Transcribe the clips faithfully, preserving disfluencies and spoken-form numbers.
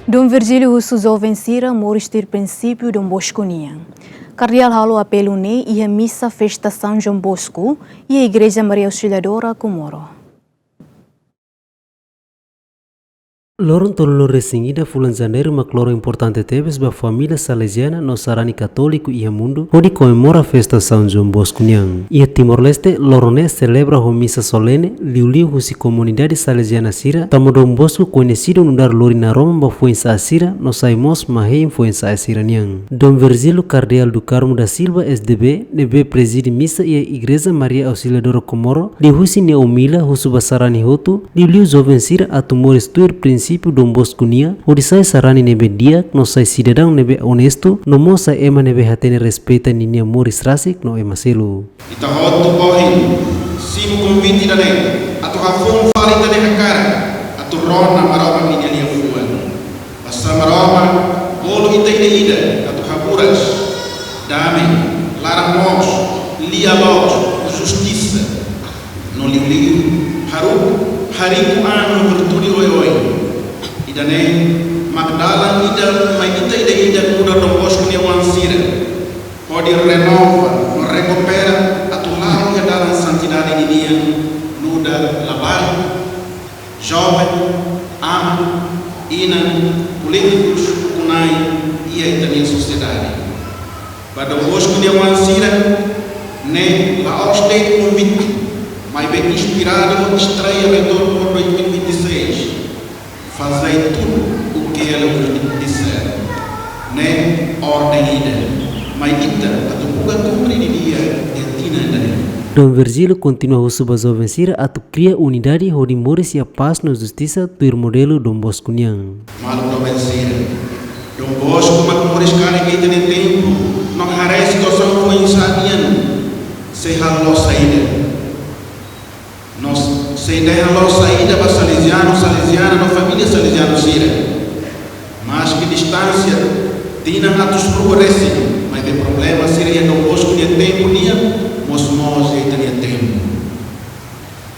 Dom Virgílio husu joven sira moris tuir prinsípiu Dom Bosco nian. Kardeál halo apelu ne'e iha misa festa São João Bosco iha Igreja Maria Auxiliadora Comoro. Loron tolunulu-resin-ida fulan Janeiru mak loron importante tebes ba família Saleziana no sarani katóliku iha mundu, hodi komemora festa São João Bosco nian. Iha Timor-Leste, loron ne'e selebra ho misa solene, liuliu husi komunidade Saleziana sira, tanba Dom Bosco koñesidu nu'udar lori naroman ba foin-sa'e sira, no sai mós mak hein foin-sa'e sira nian. Dom Virgílio Kardeál do Carmo da Silva, S D B, ne'ebé prezide misa iha Igreja Maria Auxiliadora Comoro, liuhusi nia omilia husu ba sarani hotu, liuliu joven sira atu moris tuir prinsípiu Dom Bosco nian, hodi sai sarani ne'ebé di'ak, no sai sidadaun ne'ebé onestu, no mós sai ema ne'ebé hatene respeita ninia moris rasik no ema seluk. Ita hotu ohin simu konvite ida-ne'e atu hafoun fali ita-nia hakarak atu rona Maromak ninia liafuan. Basá Maromak bolu ita ida-idak atu haburas dame, laran-moos, lia-loos, justisa, no liuliu haruka, hariku an no virtude oioin. Ida-ne'e mak dalan ida mai ita ida-idak nu'udar Dom Bosco nia oan sira hodi renova no rekupera atu la'o iha dalan santidade ninian nu'udar labarik, joven, aman, inan, polítikus, ukun-na'in iha ita-nia sosiedade. Ba Dom Bosco nia oan sira, ne'e la'ós de'it konvite, maibé inspiradu ho estreia Reitór Comoro dois mil e vinte e seis. Fazei tudo o que ele vos disser. Ne'e orden ida mai ita atu buka kumpre didi'ak iha tinan ida-ne'e. Dom Virgílio kontinua husu ba joven sira atu kria unidade hodi moris iha pás no justisa tuir modelu Dom Bosco nian. Maluk joven sira, Dom Bosco mak moris karik iha ita-nia tempu no haree situasaun foin-sa'e nian, sei halo saida. No sei dehan loos saida ba Salezianu, Saleziana no família Salezianu sira. Maski distánsia tinan atus rua resin, maibé problema sira iha Dom Bosco nia tempu nian mós moos iha ita-nia tempu.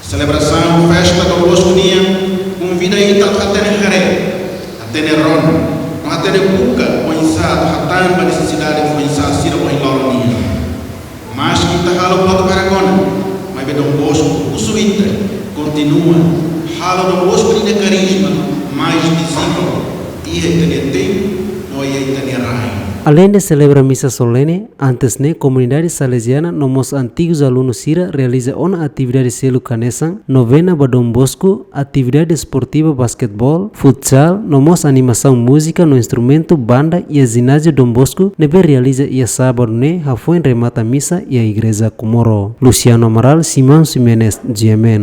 Selebrasaun festa Dom Bosco nian konvida ita atu hatene haree, hatene rona, no hatene buka oinsá atu hatán ba nesesidade foin-sa'e sira ohin loron nian. Maski ita halo buat barak ona, maibé Dom Bosco husu ita kontinua halo Dom Bosco nia karizma mais vizivel iha ita-nia tempu no iha ita-nia rain. Aleinde selebra misa solene, antes ne'e komunidade Saleziana no mós antigus alunu sira realiza ona atividade seluk hanesan novena ba Dom Bosco, atividade desportiva basquetebol, futsal, no mós animasaun múzika no instrumentu banda iha jináziu Dom Bosco ne'ebé realiza iha sábadu ne'e hafoin remata misa iha Igreja Comoro. Luciano Amaral, Simão Ximenes, G M N.